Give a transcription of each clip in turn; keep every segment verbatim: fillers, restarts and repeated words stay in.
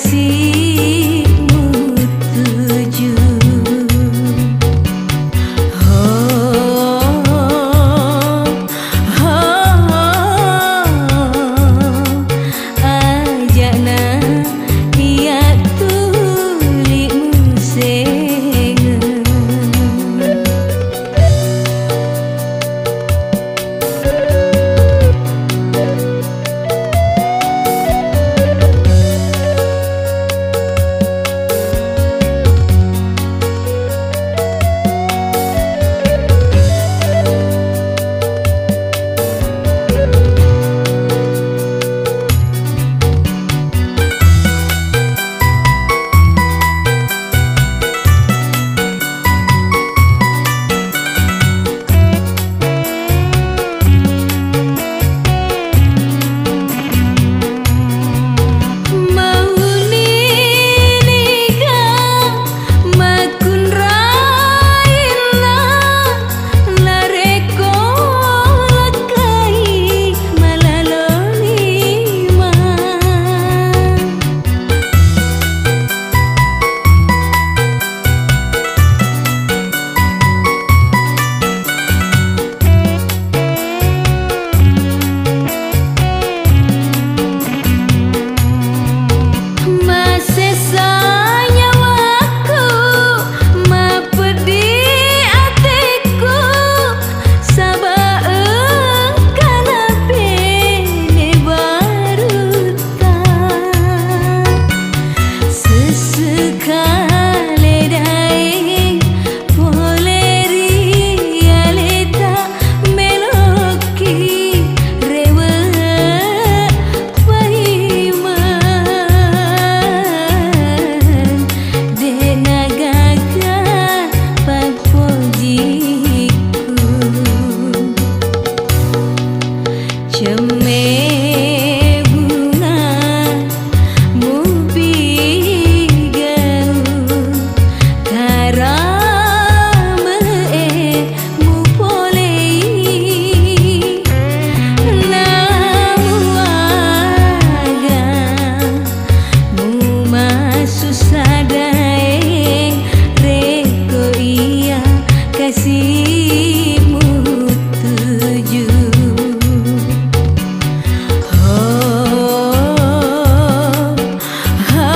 Simu tuju. Ho, ho, aja'na iya tuli musengeng. Mauni niga makkunrainna narekko lakkai malalo lima. Masessa nyawaku, mapeddi atekku, saba engkana pene baru Sesekale daeng pole ri aleta, meloki rewe paimeng, de nagaga pappojiku. Cemme bunga mupigau, karame'e mupolei, namuaga mumasussa daeng, rekko iya kasimu tuju. Ho, ho,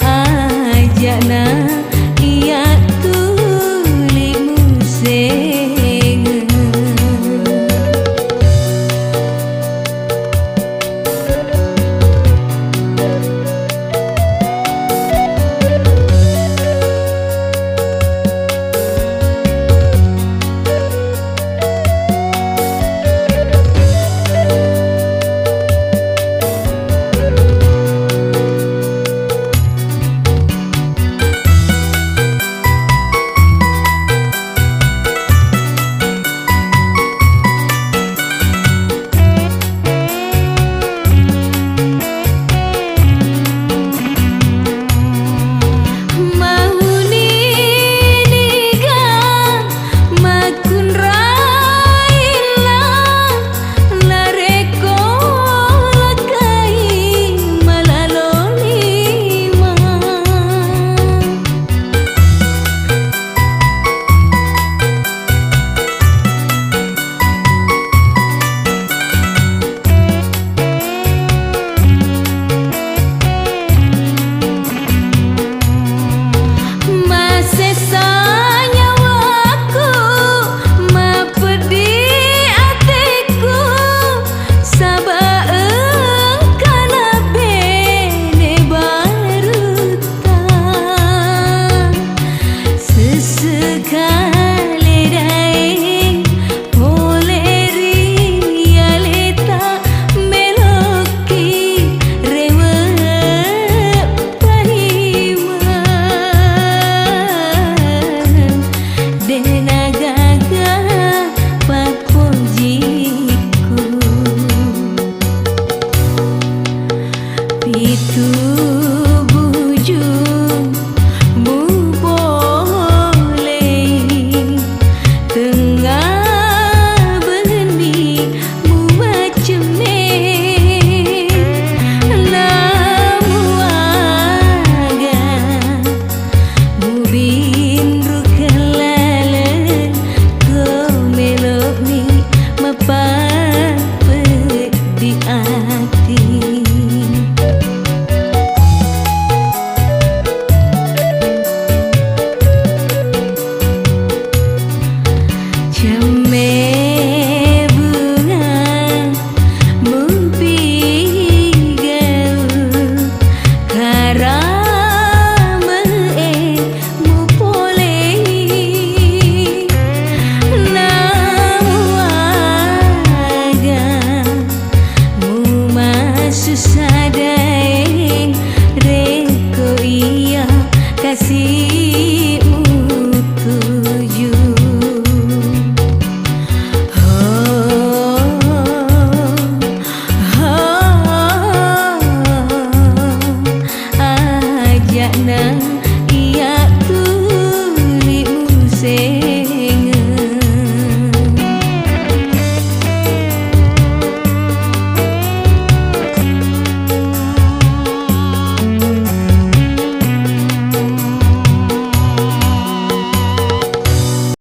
aja'na iya tuli musengeng. Mauni niga makkunrainna, narekko lakkai malalo lima. Masessa nyawaku, mapeddi atekku, saba engkana bene baru Sesekale daeng pole ri aleta, meloki rewe paimeng, de nagaga pappojiku. Pitu